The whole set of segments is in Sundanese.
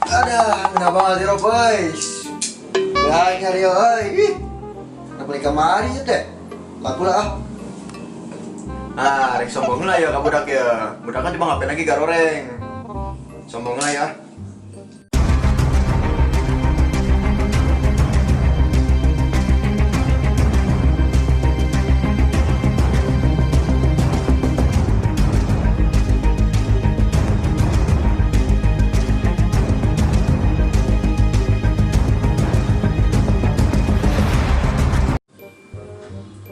Ada, kenapa nggak zero boys? Ya nyari euy. Ih. Kenapa beli kamari ya teh? Laku lah ah. Ah, rek sombong lah ya ka budak ya. Budak kan cuma ngapain lagi garoreng. Sombong lah ya.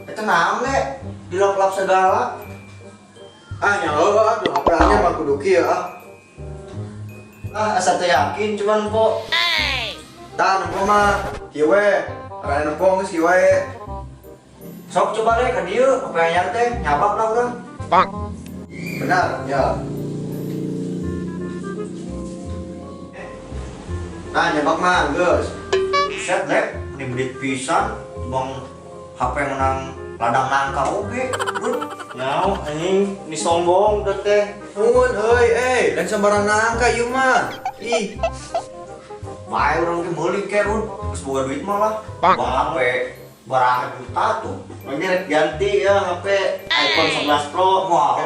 Itu naon le? Dilap-lap segala. Ah, nyawa aduh HP-nya mah kudu kieu ah. Ah, asa teu yakin cuman po. Tah nempo mah kieu we. Arane nempo geus kieu wae. Sok coba le ka dieu, HP anyar teh nyabak lah urang. Benar, ya. Nah, nyabak mah geus. Buset le, ini bedit pisan, bang HP menang ladang nangka oge. Bun. Nyaw, anjing, ini sombong dek teh. Nuhun euy, eh, dan sembarang nangka ieu mah. Ih, Bae urang ge meuli ke Run, geus boga duit mah lah. Bang HP baraha juta tuh. Ini rek ganti ya HP iPhone 11 Pro. Wah,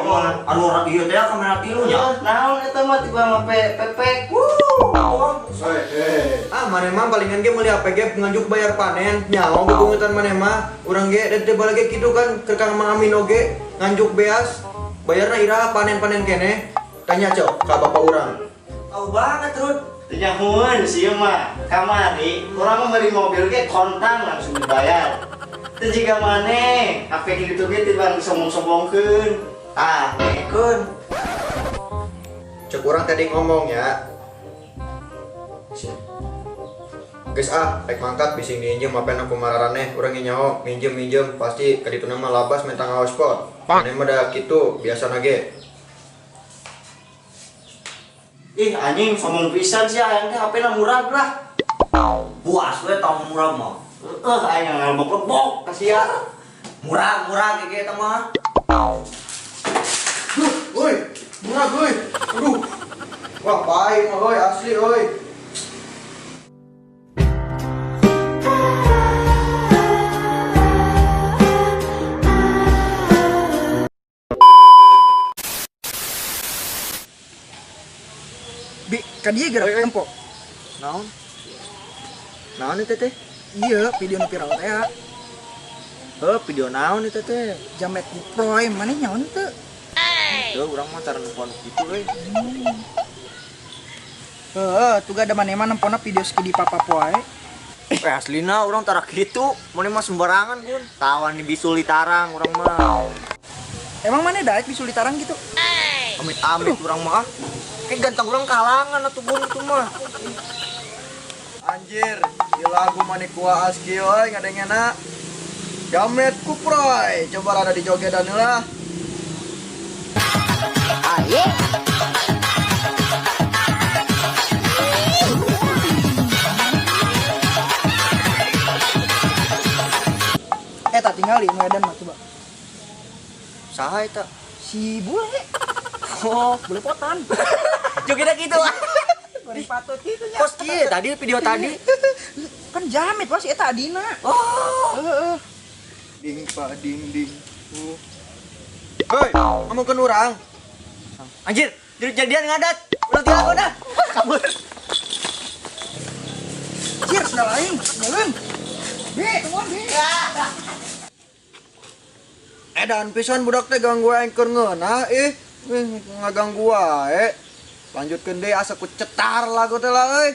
anu orang ieu teh kamera tilu nya. Naon eta mah tiba HP pepek. Hei, hei. Ah, maneh mah palingan ge meuli HP ge nganjuk bayar panen. Nyaho bebungutan maneh mah. Urang ge teh bala ge kitu kan keur Kang Mang Amin oge nganjuk beas. Bayarna iraha panen-panen keneh. Tanya cok ka bapak urang. Tahu banget Run. Teu nyahoeun sih mah. Kamari urang mah beli mobil ge kontan langsung dibayar. Teu jiga maneh, HP kitu ge tiba disombong-sombongkeun. Ah, keun. Cek urang tadi ngomong ya. Geus ah, rek mangkat bising diinjem HP na ku mararaneh. Urang ge nyaho minjem-minjem pasti ka dituna mah labas minta ngahospot. Maneh mah da kitu biasana ge. Ih anjing sombong pisan sih hayang teh HP-na murah lah. Puas we tong murah mah. Heeh, aing ngalebok-lebok Kasih ya. Murah-murah ge eta mah. Duh, euy, murah euy. Aduh. Wah, baik mah euy, asli euy. Bi, ka dieu geura tempo. Naon? Naon itu teh? Iya, video nu viral teh ya. Heuh, video naon itu teh? Jamet kuproy, maneh nyaon teu? Teu urang mah tara nempoan kitu euy. Heeh, tuh ada maneh mah nempona video skidi papa poe. Eh aslina urang tara kitu, maneh mah sembarangan Gun. Tawan di bisul di tarang urang mah. Emang maneh daek bisul di tarang gitu? Amit-amit urang mah ah. Kayak ganteng urang kalangan atuh Gun itu mah. Anjir, ieu lagu maneh kuaas kieu euy ngadengena. Jamet kuproy, coba rada dijogedan heula. Eh, tak tinggali nu edan mah coba. Saha eta? Si bule. Oh, Bule potan. jogetna kitu. Goreng patut kitu nya. Kos kieu tadi video tadi. Kan jamet wah si eta adina. Oh. Heeh. Ding pa ding ding. Hei, ngomongkeun urang. Anjir, jadi jadian ngadat. Udah tiga aku dah. Kabur. Anjir, sendal aing, nyeuleun. Bi, tungguan bi. Edan pisan budak teh ganggu aing keur ngeunah ih. Ih, ngaganggu wae. Lanjutkeun deui asa ku cetar lagu teh lah euy.